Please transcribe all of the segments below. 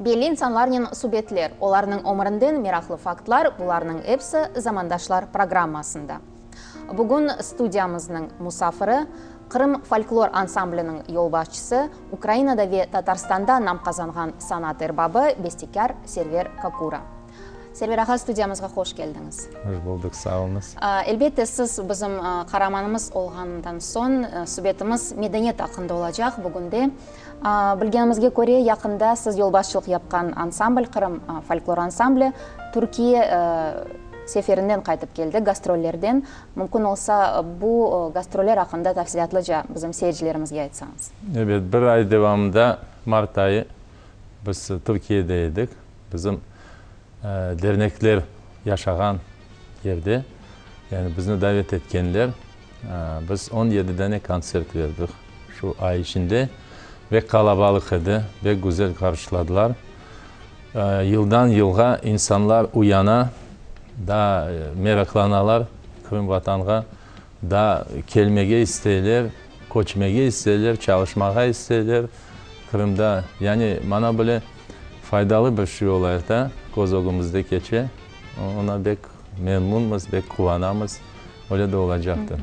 Belli insanlarnen subetler, olarnıñ ömürinden meraqlı faktlar, bularnıñ episi Zamandaşlar programmasında. Bugün studiyamıznıñ musafiri, Qırım folklor ansambliniñ yolbaşçısı, Ukrainada ve Tatarstanda nam qazanğan sanat erbabı, bestekâr Server Kakura. Server ağa, studiyamızğa hoş keldiñiz. Hoş buldıq, sağ oluñız. Elbette, siz bizim qaramanımız olğanından soñ, subetimiz medeniyet aqqında olacaq bugün de. Bilgenimizge köre, yaqında siz yolbaşçılıq yapqan ansambl, Qırım folklor ansambli, Türkiye seferinden qaytıp keldi, gastrollerden. Mümkün olsa, bu gastroller aqqında tafsilâtlıca bizim seyircilerimizge aytsañız. Ebet, bir ay devamında, mart ayı, biz Türkiyede edik. Bizim dernekler yaşağan yerde, yani bizni davet etkenler, biz 17 dane kontsert berdik şu ay içinde. Bek qalabalıq edi, bek güzel qarşıladılar. Yıldan yılğa insanlar uyana, daa meraqlanalar Qırım Vatanğa, daa kelmege isteyler, köçmege isteyler, çalışmağa isteyler Qırımda. Yani mana böyle faydalı bir şey olayıqta köz ögümizde keçe. Oña bek memnunmız, bek quvanamız. Öyle de olacaqtır.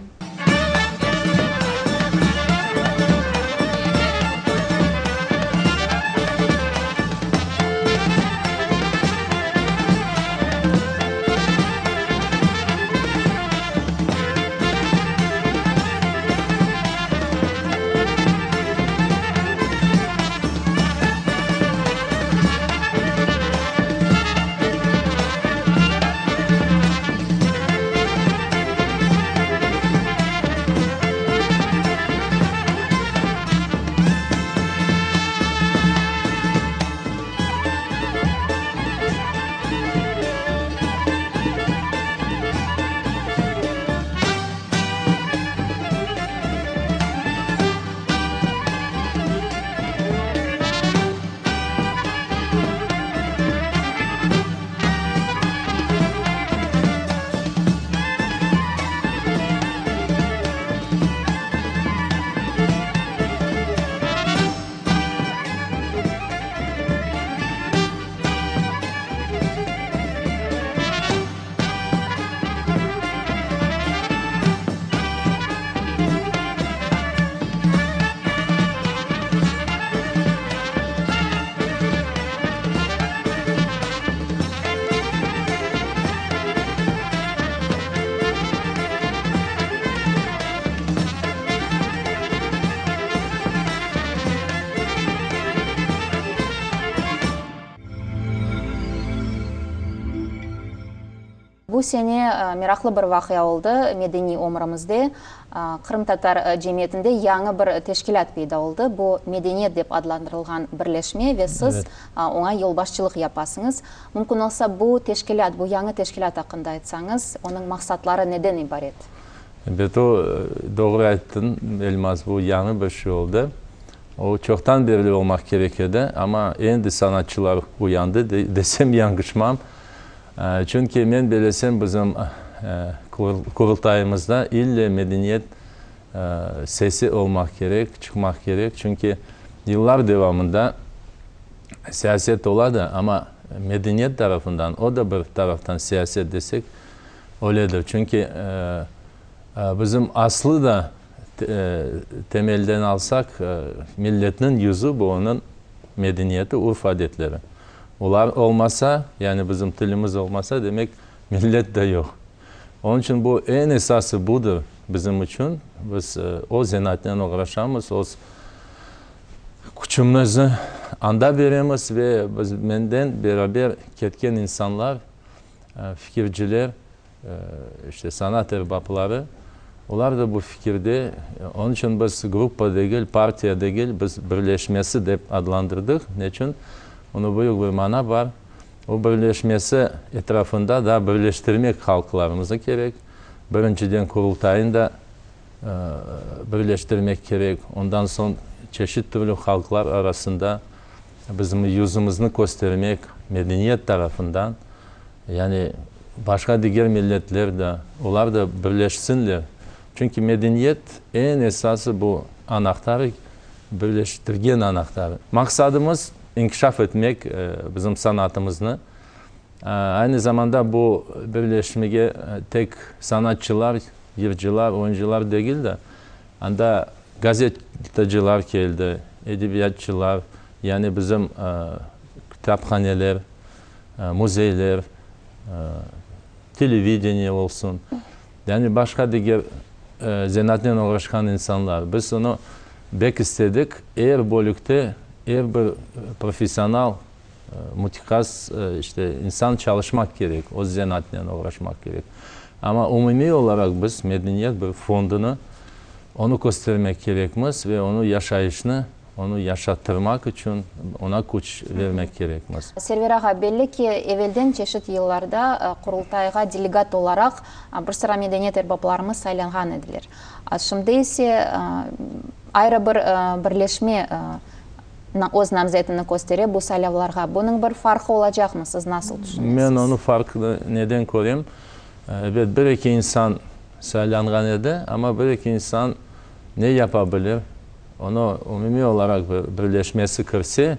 Bu sene meraqlı bir vaqia oldı medeniy ömrümizde. Qırımtatar cemiyetinde yañı bir teşkilât peyda oldı. Bu Medeniyet dep adlandırılğan birleşme ve siz oña yolbaşçılıq yapasıñız. Mümkün olsa, bu teşkilât, bu yañı teşkilât aqqında aytsañız, onıñ maqsatları neden ibaret? Ebet, o, doğru ayttıñ, Elmaz, bu yañı bir şey oldı. O, çoqtan berli olmaq kerek edi, amma endi sanatçılar uyandı, desem yañğışmam. Çünki men belesem, bizim Qurultayımızda ille medeniyet sesi olmaq kerek, çıqmaq kerek. Çünki yıllar devamında siyaset ola da, amma medeniyet tarafından, o da bir taraftan siyaset desek, öyledir. Çünki bizim aslı da temelden alsaq, milletniñ yüzü bu onıñ medeniyeti, urf-adetleri. Olar olmasa, yani bizim tilimiz olmasa, demek millet de yoq. Onıñ içün bu eñ esası budır bizim içün. Biz o zenaatnen oğraşamız, öz küçümizni anda beremiz ve biz menden beraber ketken insanlar, fikirciler, işte sanat erbapları, olar da bu fikirde. Onıñ içün biz gruppa degil, partiya degil, biz birleşmesi dep adlandırdıq. Neçün? Onıñ büyük bir mana bar. O birleşmesi etrafında da birleştirmek halqlarımıznı kerek. Birinciden Qurultayın da birleştirmek kerek. Ondan soñ çeşit türlü halqlar arasında bizim yüzümizni köstermek medeniyet tarafından. Yani başqa diger milletler de, olar da birleşsinler. Çünki medeniyet eñ esası bu anahtar, birleştirgen anahtar. Maqsadımız. inkişaf etmek bizim sanatımıznı. Aynı zamanda bu birleşmege tek sanatçılar, yırcılar, oyuncılar degil de, anda gazetacılar keldi, edebiyatçılar, yani bizim kitaphaneler, müzeyler, televideniye olsun, yani başqa diger zenaatnen oğraşqan insanlar. Biz onı bek istedik, er bölükte er bir professional, mütehassıs işte insan çalışmaq kerek, öz zenaatnen oğraşmaq kerek. Amma umumiy olaraq biz medeniyet bir fondunı, onı köstermek kerekmiz ve onı yaşayışnı Onı yaşattırmaq içün oña küç bermek kerekmiz. Server ağa, belli ki, evelden çeşit yıllarda Qurultayğa delegat olaraq bir sıra medeniyet erbaplarımız saylanğan ediler. Şimdi ise ayrı bir birleşme öz namzetini köstere bu saylavlarğa. Bunıñ bir farqı olacaqmı, siz nasıl tüşünesiz? Men onı farqlı neden körem? Ebet, bir-eki insan saylanğan edi, amma bir-eki insan ne yapa bilir? Onı umumiy olaraq bir birleşmesi kirse,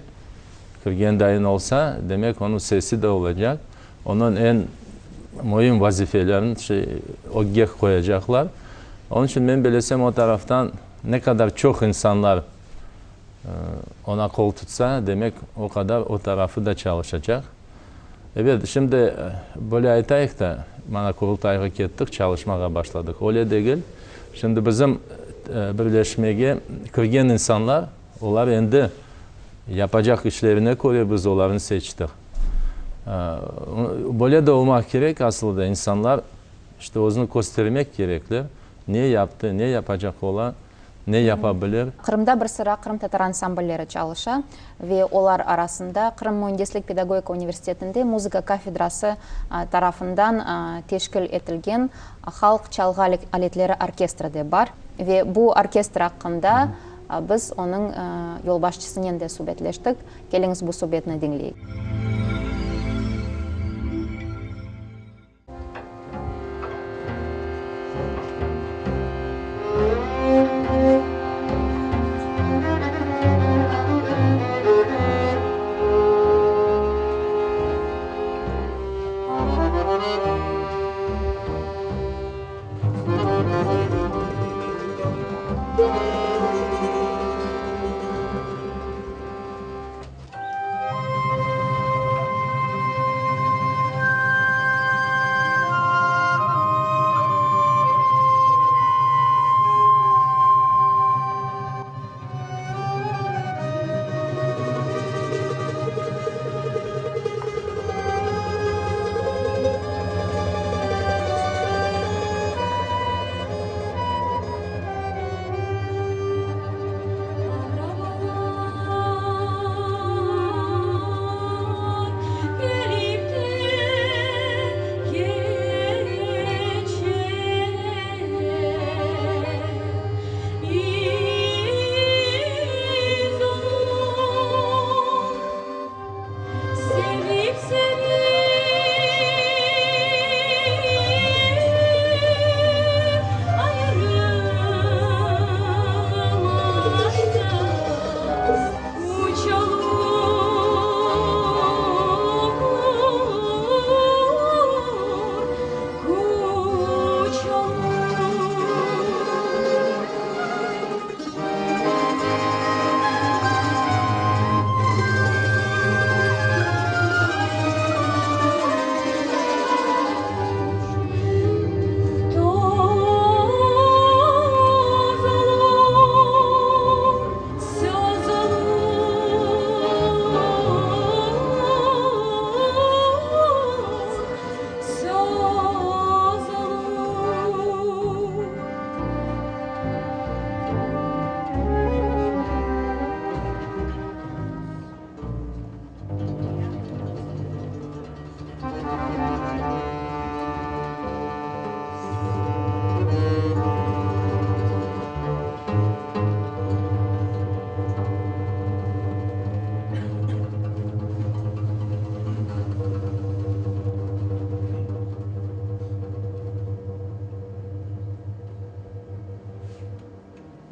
kirgen dayın olsa, demek onıñ sesi de olacaq. Onıñ eñ müim vazifelerini şey ögge qoyacaqlar. Onıñ içün men belesem o taraftan ne qadar çoq insanlar oña qol tutsa, demek o qadar o tarafı da çalışacaq. Ebet, şimdi böyle aytayıq da, mana Qurultayğa kettik, çalışmağa başladıq. Öyle degil. Şimdi bizim birleşmege kirgen insanlar, olar endi yapacaq işlerine köre biz olarnı seçtik. Böyle de olmaq kerek aslı da, insanlar işte özüni köstermek kerekler, ne yaptı, ne yapacaq ola. Ne yapa bilir? Qırımda bir sıra qırımtatar ansamblleri çalışa ve olar arasında Qırım müendislik-pedagogika universitetinde muzıka kafedrası tarafından teşkil etilgen halq çalğı aletleri orkestri de bar. Ve bu orkestr aqqında biz onıñ yolbaşçısınen de subetleştik. Keliñiz bu subetni diñleyik.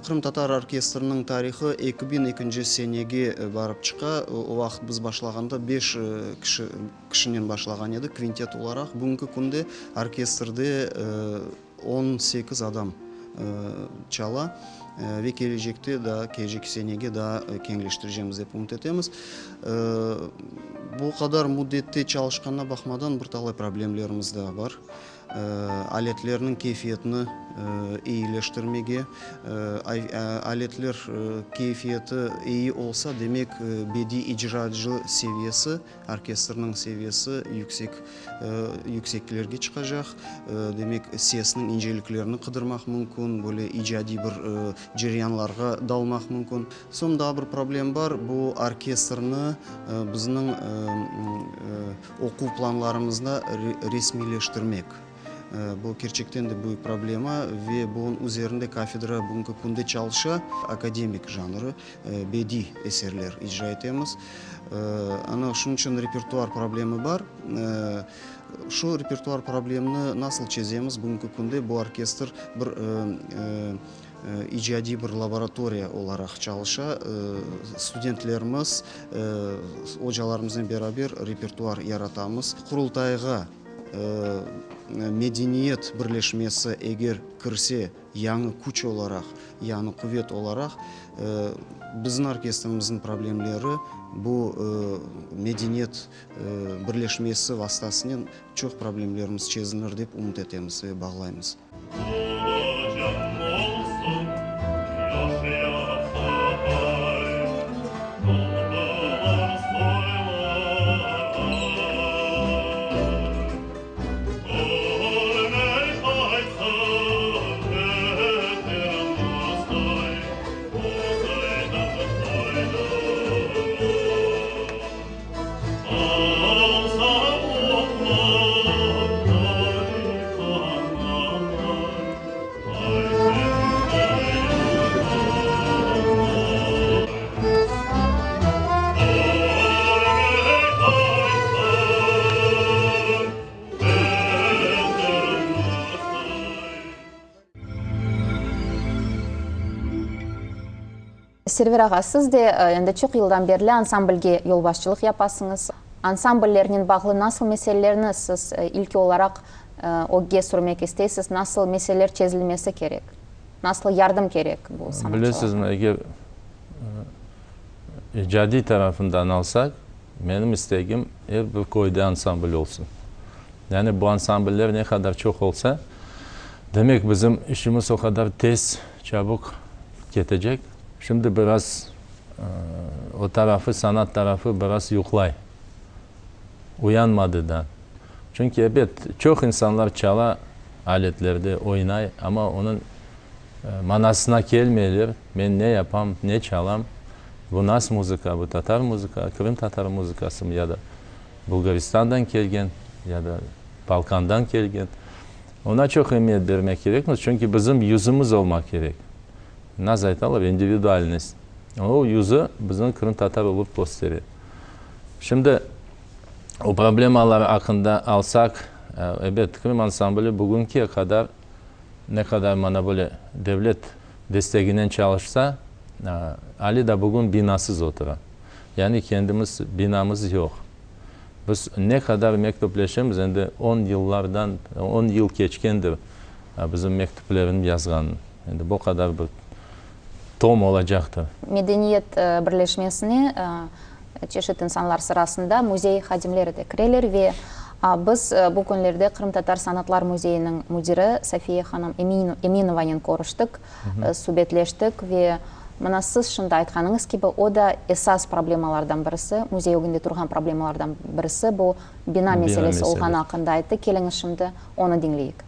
Qırımtatar orkestriniñ tarihı 2002 senege barıp çıqa. O vaqıt biz başlağanda beş kişi kişinen başlağan edik, kvintet olaraq. Bugünki künde orkestrde 18 adam çala ve kelecekte daa, kelecek senege daa keñleştirecemiz dep ümüt etemiz. Bu qadar müddette çalışqanına baqmadan bir talay problemlerimiz daa bar. Aletlerniñ keyfiyetini eyileştirmege, aletler keyfiyeti eyi olsa, demek, bediy icracı seviyesi, orkestrniñ seviyesi yüksek, yükseklerge çıqacaq, demek, sesniñ inceliklerini qıdırmaq mümkün, böyle icadiy bir ceryanlarğa dalmaq mümkün. Soñ daa bir problem bar, bu orkestrni bizniñ oquv planlarımızda resmiyleştirmek. Bu kerçekten de büyük problema ve bunıñ üzerinde kafedra bugünki künde çalışa. Akademik janrı, bediy eserler icra etemiz. Ana şunıñ içün repertuar problemi bar. Şu repertuar problemini nasıl çezemiz? Bugünki künde bu orkestr bir İcadiy bir laboratoriya olaraq çalışa. Studentlerimiz, ocalarımıznen beraber repertuar yaratamız. Qurultayğa medeniyet birleşmesi eger kirse, yañı küç olaraq, yañı quvet olaraq, bizim orkestrimizniñ problemleri bu medeniyet birleşmesi vastasınen çoq problemlerimiz çezilir dep ümüt etemiz ve bağlaymız. Server ağa, siz de endi çoq yıldan berli ansamblge yolbaşçılıq yapasıñız. Ansambllernen bağlı nasıl meselelerni siz ilki olaraq ögge sürmek isteysiz, nasıl meseleler çezilmesi kerek, nasıl yardım kerek bu sanatçılarğa? Bilesizmi, eger icadiy tarafından alsaq, menim istegim, er bir köyde ansambl olsun. Yani bu ansambller ne qadar çoq olsa, demek bizim işimiz o qadar tez, çabuk ketecek. Şimdi biraz o tarafı, sanat tarafı biraz yuqlay, uyanmadı da. Çünki, ebet, çoq insanlar çala aletlerde, oynay, amma onıñ manasına kelmeyler, men ne yapam, ne çalam, bu nas muzıka, bu tatar muzıka, qırımtatar muzıkasımı ya da Bulgaristandan kelgen ya da Balkandan kelgen. Oña çoq emiyet bermek kerekmiz, çünki bizim yüzümiz olmaq kerek. Naz aytalar, individualnost. O yüzü bizni qırımtatar olıp köstere. Şimdi o problemalar aqqında alsaq, ebet, Qırım ansambli bugünki qadar ne qadar mana böyle devlet desteginen çalışsa, ali da bugün binasız otura. Yani kendimiz binamız yoq. Biz ne qadar mektüpleşemiz, endi on yıllardan, on yıl keçkendir bizim mektüplerini yazğan. Endi bu qadar bir tom olacaqtır. Medeniyet birleşmesine çeşit insanlar sırasında müzey hadimleri de kireler ve biz bu künlerde Qırımtatar sanatlar müzeyiniñ müdiri Safiye hanım Eminovanen körüştik, subetleştik ve mına siz şimdi aytqanıñız kibi, o da esas problemalardan birisi, müzey ögünde turğan problemalardan birisi bu bina meselesi olğanı aqqında ayttı. Keliñiz şimdi onı diñleyik.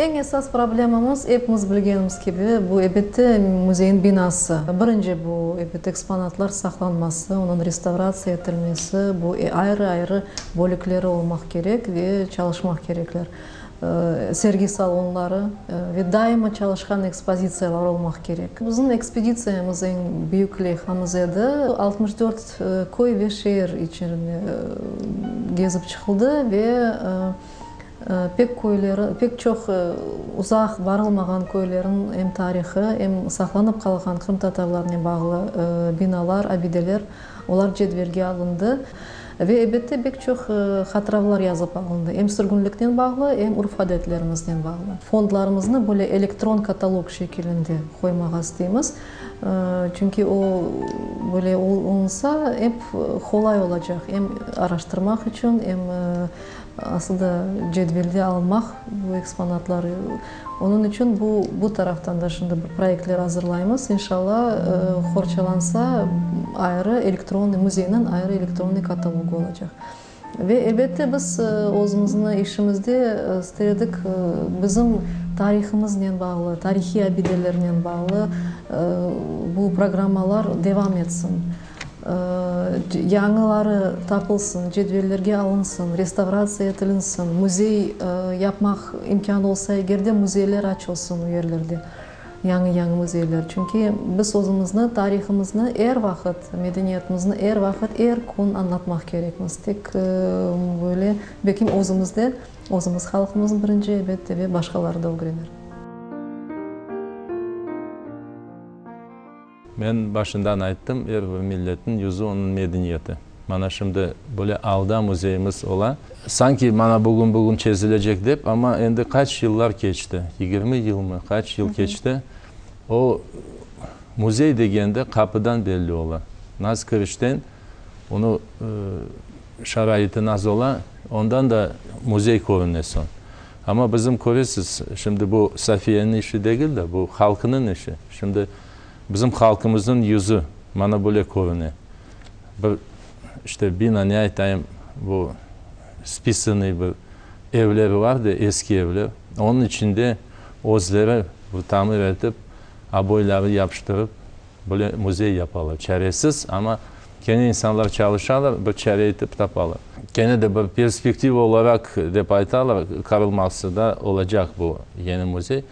Eñ esas problemamız, epimiz bilgenimiz kibi, bu, elbette, müzeyniñ binası. Birinci bu, elbette, eksponatlar saqlanması, onıñ restavratsiya etilmesi, bu ayrı-ayrı bölükleri olmaq kerek ve çalışmaq kerekler. Sergi salonları ve daima çalışqan ekspozitsiyalar olmaq kerek. Bizim ekspeditsiyamız eñ büyük leyhamız edi. 64 köy ve şeer içerini gezip çıqıldı ve pek köyleri, pek çoq uzaq barılmağan köylerniñ em tarihı, em saqlanıp qalğan qırımtatarlarnen bağlı binalar, abideler, olar cedvelge alındı. Ve, elbette, pek çoq hatıravlar yazıp alındı, em sürgünliknen bağlı, em urf-adetlerimiznen bağlı. Fondlarımıznı böyle elektron katalog şekilinde qoymağa isteymiz, çünki o, böyle olunsa, ep qolay olacaq, em araştırmaq içün, em asıl da cedvelde almaq bu eksponatlar. Onıñ içün bu, bu taraftan da şimdi bir proyektler azırlaymız. İnşalla, qorçalansa, ayrı elektronnıy, müzeyniñ ayrı elektronnıy katalogı olacaq. Ve, elbette, biz özümizni işimizde ister edik, bizim tarihımıznen bağlı, tarihiy abidelernen bağlı bu programmalar devam etsin. Yañıları tapılsın, cedvellerge alınsın, restavratsiya etilinsin, müzey yapmaq imkânı olsa eger de, müzeyler açılsın o yerlerde, yañı-yañı müzeyler. Çünki biz özümizni, tarihımıznı er vaqıt, medeniyetimizni er vaqıt, er kün añlatmaq kerekmiz. Tek böyle, belkim özümizde, özümiz halqımız birinci, elbette, ve başqaları da ögrenir. Men başından ayttım, er bir milletniñ yüzü onıñ medeniyeti. Mana şimdi böyle alda müzeyimiz ola. Sanki mana bugün-bugün çezilecek dep, amma endi qaç yıllar keçti, 20 yılmı, qaç yıl keçti, o müzey degende qapıdan belli ola. Naz kirişten onı şaraiti naz ola, ondan da müzey körüne soñ. Amma bizim köresiz, şimdi bu Safiyeniñ işi degil de, bu halqınıñ işi. Şimdi bizim halqımıznıñ yüzü mana böyle körüne. Bir, işte, bina, ne aytayım, bu spisanıy bir evleri var da, eski evler, onıñ içinde özleri bu tamir etip, oboyları yapıştırıp, böyle müzey yapalar. Çaresiz, amma kene insanlar çalışalar, bir çare etip tapalar. Kene de bir perspektiva olaraq dep aytalar, Karl Marksda olacaq bu yeni müzey.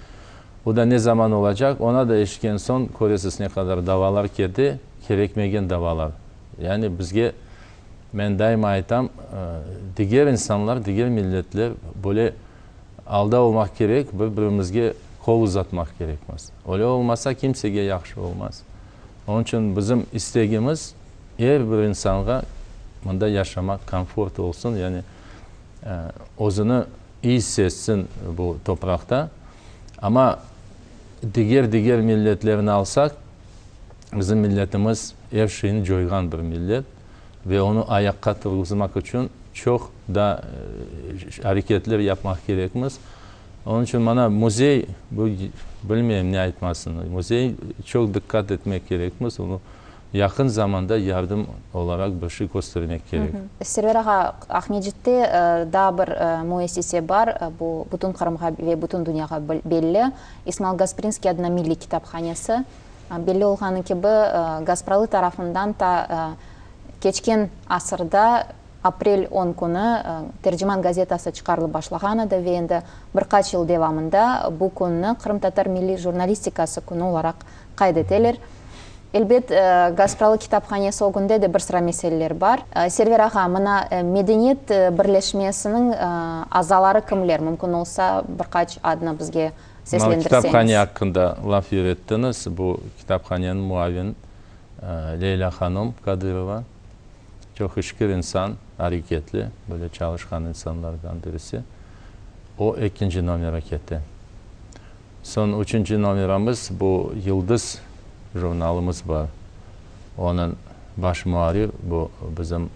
O da ne zaman olacaq, ona da eşitken soñ, köresiz ne qadar davalar kete, kerekmegen davalar. Yani bizge, men daima aytam, diger insanlar, diger milletler böyle alda olmaq kerek, bir-birimizge qol uzatmaq kerekmiz. Öyle olmasa, kimsege yahşı olmaz. Onıñ içün bizim istegimiz, er bir insanğa mında yaşamaq komfort olsun, yani özüni iyi sezsin bu topraqta. Amma diger-diger milletlerni alsaq, bizim milletimiz er şeyni coyğan bir millet ve onı ayaqqa turğuzmaq içün çoq da areketler yapmaq kerekmiz. Onıñ içün mana müzey, bu bilmeyim ne aytmasını, müzey çoq diqqat etmek kerekmiz, onı yaqın zamanda yardım olaraq bir şey köstermek kerek. Server ağa, Aqmescitte daa bir müessise bar, bu bütün Qırımğa ve bütün dünyağa belli, İsmail Gasprinskiy adına milliy kitaphanesi. Belli olğanı kibi, Gaspralı tarafından ta keçken asırda aprel 10 künü Terciman gazetası çıqarılıp başlağan edi ve endi bir qaç yıl devamında bu künni Qırımtatar milliy jurnalistikası künü olaraq qayd eteler. Elbet, Gaspralı kitaphanesi ögünde de bir sıra meseleler bar. Server ağa, mına medeniyet birleşmesiniñ azaları kimler? Mümkün olsa, bir qaç adını bizge seslendirseñiz. Kitaphane aqqında laf yürüttiñiz. Bu kitaphaneniñ muavin Leyla hanım Kadırova. Çoq işkir insan, areketli, böyle çalışqan insanlardan birisi. O, ekinci nomera kete. Soñ üçünci nomeramız, bu Yıldız jurnalımız bar. Onıñ baş muarrir, bu bizim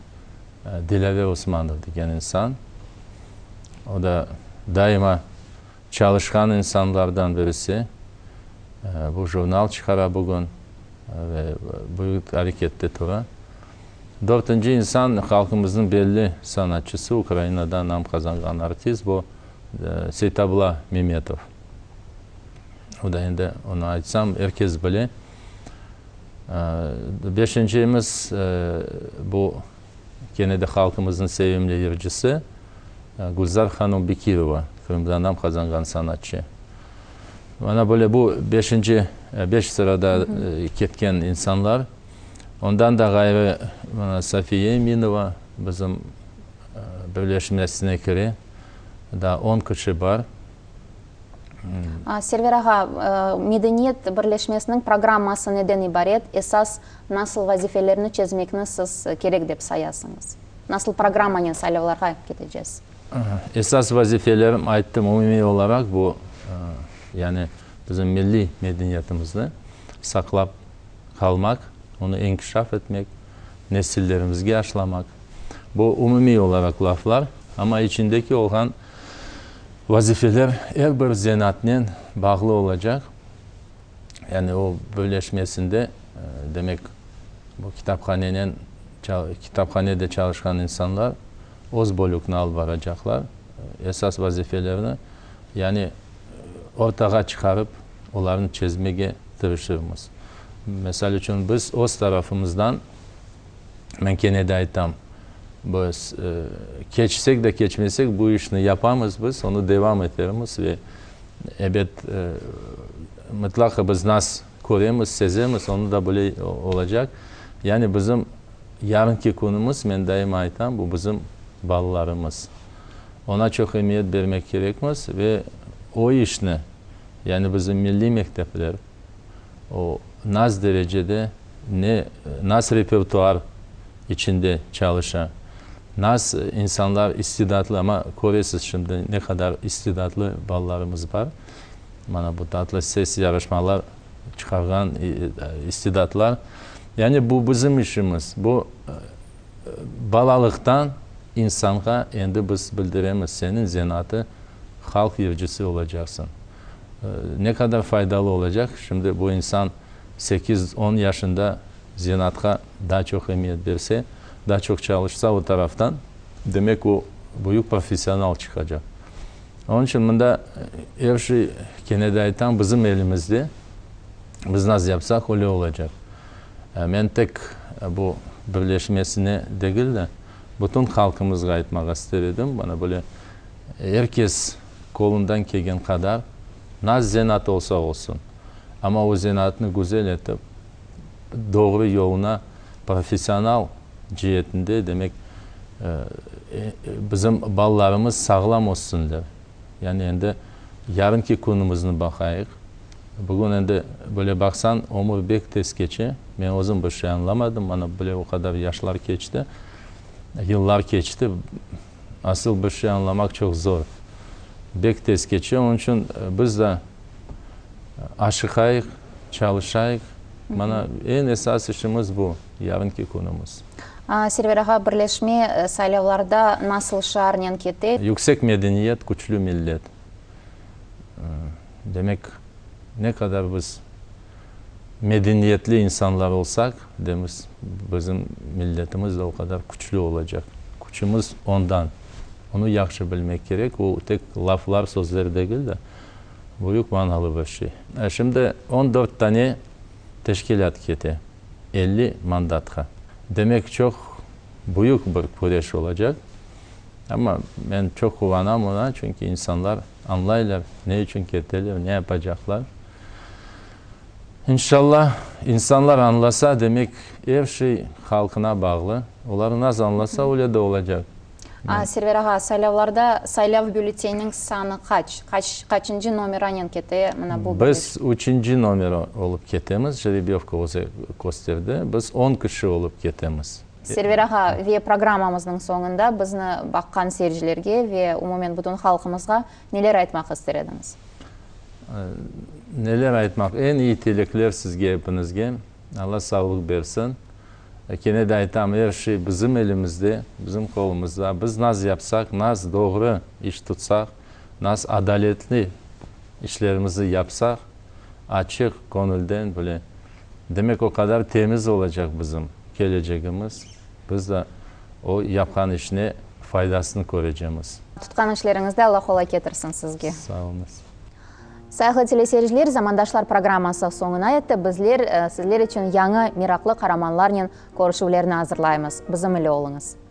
Dilâver Osmanov degen insan. O da daima çalışqan insanlardan birisi. Bu jurnal çıqara bugün ve büyük arekette tura. Dörtünci insan, halqımıznıñ belli sanatçısı, Ukrainada nam qazanğan artist, bu Seytabla Memetov. O da endi, onı aytsam, er kes bile. Beşincimiz, bu kene de halqımıznıñ sevimli yırcısı Gülzar hanum Bekirova, Qırımda nam qazanğan sanatçı. Mana böyle bu beşinci, beş sırada ketken insanlar. Ondan da ğayrı, mana Safiye Eminova bizim birleşmesine kire. Daa on kişi bar. Server ağa, medeniyet birleşmesiniñ programması neden ibaret, esas nasıl vazifelerni çezmekni siz kerek dep sayasıñız? Nasıl programmanen saylavlarğa ketecez? Esas vazifelerim, ayttım, umumiy olaraq bu, yani bizim milliy medeniyetimizni saqlap qalmaq, onı inkişaf etmek, nesillerimizge aşlamaq. Bu umumiy olaraq laflar, amma içindeki olğan Vazifeler er bir zenaatnen bağlı olacaq, yani o birleşmesinde, demek, bu kitaphanenen, kitaphanede çalışqan insanlar öz bölükni alıp baracaqlar, esas vazifelerni, yani ortağa çıqarıp, olarnı çezmege tırışırmız. Misal içün, biz öz tarafımızdan, Men kene de aytam, biz keçsek de, keçmesek, bu işni yapamız biz, onı devam etermiz ve, ebet, mıtlaqa biz nas köremiz, sezemiz, onı da böyle olacaq. Yani bizim yarınki künümiz, men daima aytam, bu bizim balalarımız. Oña çoq emiyet bermek kerekmiz ve o işni, yani bizim milliy mektepler, o nas derecede, ne nas repertuar içinde çalışa, nas insanlar istidatlı, amma köresiz şimdi ne qadar istidatlı balalarımız bar, mana bu tatlı ses yarışmalar çıqarğan istidatlar. Yani bu bizim işimiz, bu balalıqtan insanğa endi biz bildiremiz, seniñ zenaatı halq yırcısı olacaqsıñ. Ne qadar faydalı olacaq, şimdi bu insan sekiz, on yaşında zenaatqa daa çoq emiyet berse, daa çoq çalışsa o taraftan, demek o büyük professional çıqacaq. Onıñ içün mında er şey, kene de aytam, bizim elimizde, biz nasıl yapsaq, öyle olacaq. Men tek bu birleşmesine degil de, bütün halqımızğa aytmağa ister edim, mana böyle er kes qolundan kelgen qadar, nasıl zenaat olsa olsun, amma o zenaatnı güzel etip, doğru yoluna professional ceetinde, demek, bizim balalarımız sağlam össünler. Yani endi yarınki künümizni baqayıq. Bugün endi böyle baqsañ, ömür bek tez keçe. Men özüm bir şey añlamadım, mana böyle o qadar yaşlar keçti, yıllar keçti. Asıl bir şey añlamaq çoq zor. Bek tez keçe, onıñ içün biz de aşıqayıq, çalışayıq. Mana eñ esas işimiz bu, yarınki künümiz. Server ağa, birleşme saylavlarda nasıl şiarnen kete? Yüksek medeniyet, küçlü millet. Demek, ne qadar biz medeniyetli insanlar olsaq, demiz, bizim milletimiz de o qadar küçlü olacaq. Küçümiz ondan. Onı yahşı bilmek kerek. O, tek laflar, sözler degil de, büyük manalı bir şey. Şimdi 14 tane teşkilât kete 50 mandatqa. Demek, çoq büyük bir küreş olacaq. Amma men çoq quvanam oña, çünki insanlar añlaylar, ne içün keteler, ne yapacaqlar. İnşallah, insanlar añlasa, demek, er şey halqına bağlı. Olar naz añlasa, öyle de olacaq. Server ağa, saylavlarda saylav bülleteniniñ sanı qaç? Qaç, qaçıncı nomeranen kete mına bu Biz üçünci nomer olıp ketemiz, jrebiyovka özü kösterdi. Biz on kişi olıp ketemiz. Server ağa, ve programmamıznıñ soñunda bizni baqqan seyircilerge ve umumen bütün halqımızğa neler aytmaq ister ediñiz? Neler aytmaq? Eñ iyi tilekler sizge epiñizge. Alla sağlıq bersin. Kene de aytam, er şey bizim elimizde, bizim qolumızda. Biz naz yapsaq, naz doğru iş tutsaq, naz adaletli işlerimizni yapsaq, açıq, köñülden bile, Demek, o qadar temiz olacaq bizim kelecegimiz, biz de o yapqan işne faydasını körecemiz. Tutqan işleriñizde Alla qolay ketirsin sizge. Sağ oluñız. Sayğılı teleseyirciler, Zamandaşlar programması soñuna yetti. Bizler sizler içün yañı meraqlı qaramanlarnen körüşüvlerni azırlaymız. Bizim ile oluñız.